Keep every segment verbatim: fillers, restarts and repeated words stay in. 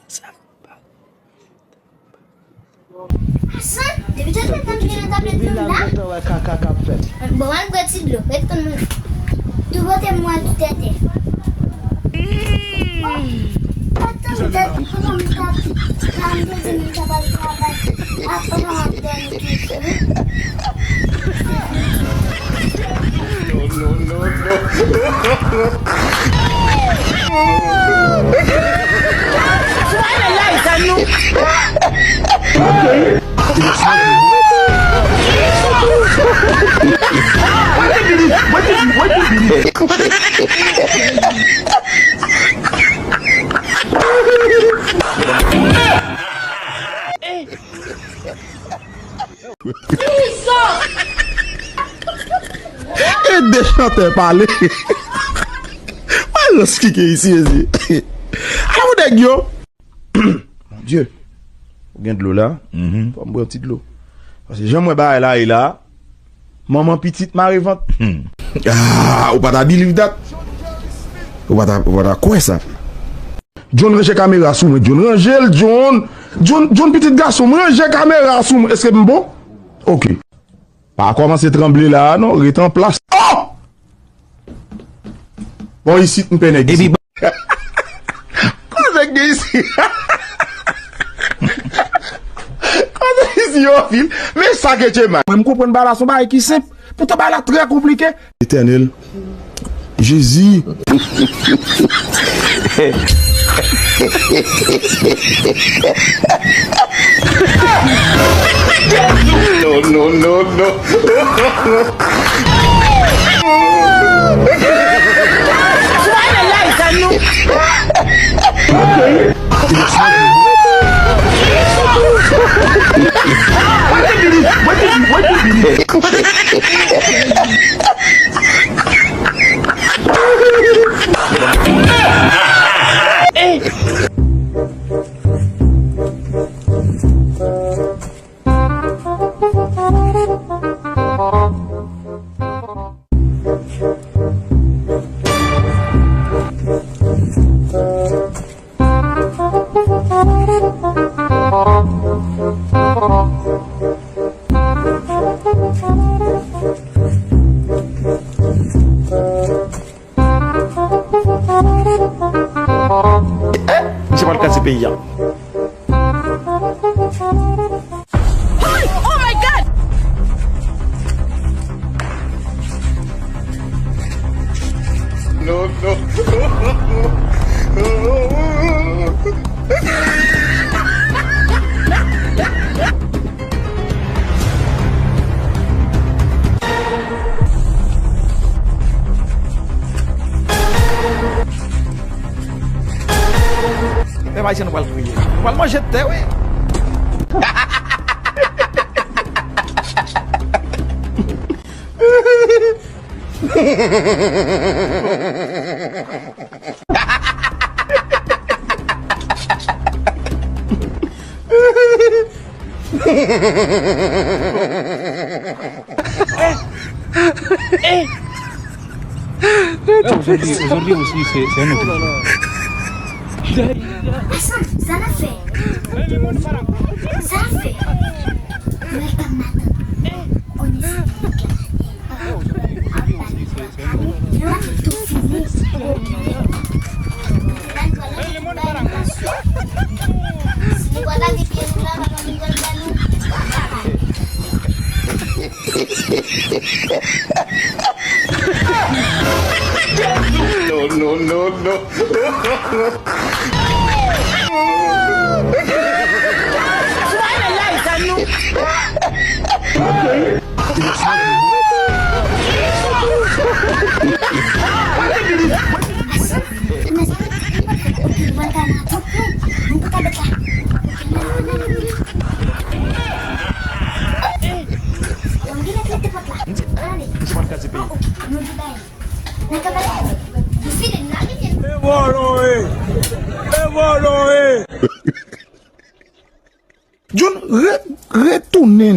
Sa pa. Asan, depi tande tann vin nan tablèt nou la. Bon, al bwè ti dlo, ret tann mwen. Tou pote mwen tou tètè. Pandan m t ap, pandan m t ap, la m te di m ta pral travay. Apre m ap dòmi tou. E de chantè pale. Wè lòs ki gen isi, isi. Ala pou nèg yo. Mon Dieu. Ou gen dlo la? Fò m bwè yon ti dlo. Paske jan m wè bagay la ye la, manman pitit mare vant. Ah, ou pa ta believe that? Ou pa ta, ou pa ta kwè sa? John, ranje kamera sou mwen. John, ranje l, John. John, John, pitit gason m, ranje kamera sou mwen. Èske m bon? Ok. Pa kòmanse tranble la a non, ret an plas. Oh! Bon, isit m pè nèg isit. Kote nèg gen isit? Kote isit yo fil? Men sa ke Djema. Mwen m konprann bagay la se yon bagay ki senp. Poutan bagay la trè konplike. Letènèl, Jezi. No, no, no, no. Misye pral kraze peyi a. Oh my God! No, no. Pèp ayisyen nou pral kriye. Nou pral manje tè, wi. Ozodwi, ozodwi osi, se, se yon nòt. Asan, sa n ap fè? Sa n ap fè? Mwen pa matant. Ou konnen se nèg la. No, no, no, no. E vòlò e! E vòlò e! John re-, retounen.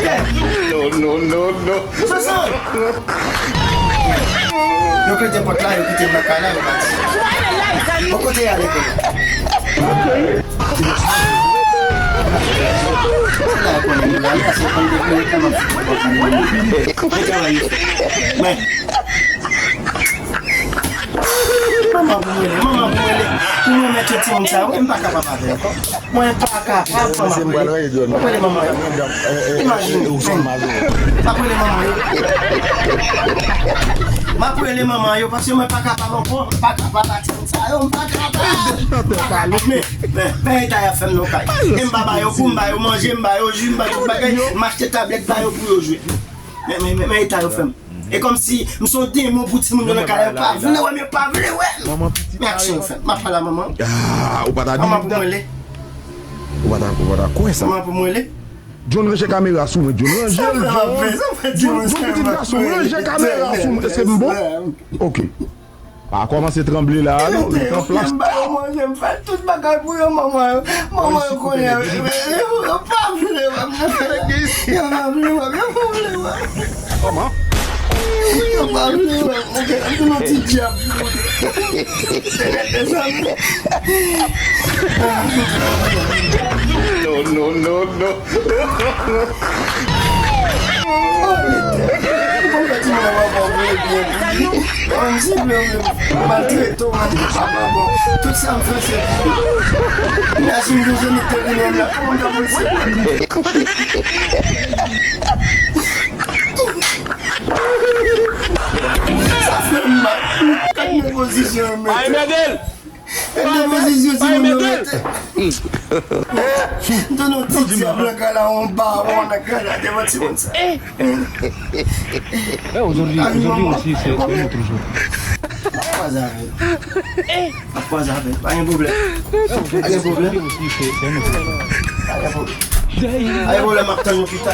Kèt. Non, non, non, non. Sa sa. Yo klete pòt la, yo kite m nan kay la, yo pati. Bon, kote y ale kounye a? Se la yo konnen nou la, se konn depi yo kòmanse. Men, manman pou mwen, manman pou mwen, pou mwen mèt yo timoun sa, wi, m pa kapab avè ankò. Mwen pa kapab, manman pou mwen. Mwen rele manman yo. Imajine. M ap rele manman yo. M ap rele manman yo, paske mwen pa kapab ankò, m pa kapab ak timoun sa yo, m pa kapab. Men, men, men eta y ap fè m nan kay. E m pa ba yo kou, m ba yo manje, m ba yo ji, m ba tout bagay, m achte tablèt ba yo pou yo jwe. Men, men, men, men eta yo fè m. E kòmsi m se yon demon pou timoun yo nan kay la, yo pa vle wè m, yo pa vle wè m. Men aksyon yo fè m. M ap pale a manman. Ah, ou pa ta di. Manman pou mwen rele. Ou pa ta, ou pa ta kwè sa. Manman pou mwen rele. John, ranje kamera sou mwen, John, ranje l, John. John, John, pitit gason, ranje kamera sou mwen. Èske m bon? Ok. Pa kòmanse tranble la, non, li pran plas. M ba yo manje, m fè tout bagay pou yo, manman yo. Manman yo konnen, yo pa vle wè m. Yo pa vle wè m, yo pa vle wè m. Kòman? Yo pa vle wè m. Mwen gen yon ti dyab. Mezanmi. Non, non, non, non. Maltrete w, man. Sa pa bon. Tout sa m fè, se pou ou. Imajine yon jèn ki te vin la, kòman ta pou l se. Sa fè m mal. Gad nan pozisyon yo mete. Gad nan pozisyon timoun yo mete. M te nan ti dyab nan kay la, yon bawon nan kay la, devan timoun sa. Eh, aujourd'hui, aujourd'hui aussi, c'est, c'est un autre jour. M ap kwaze avè l. M ap kwaze avè l. Pa gen pwoblèm. Pa gen pwoblèm. Pa gen pwoblèm. Pa gen pwoblèm, m ap tann nou pita.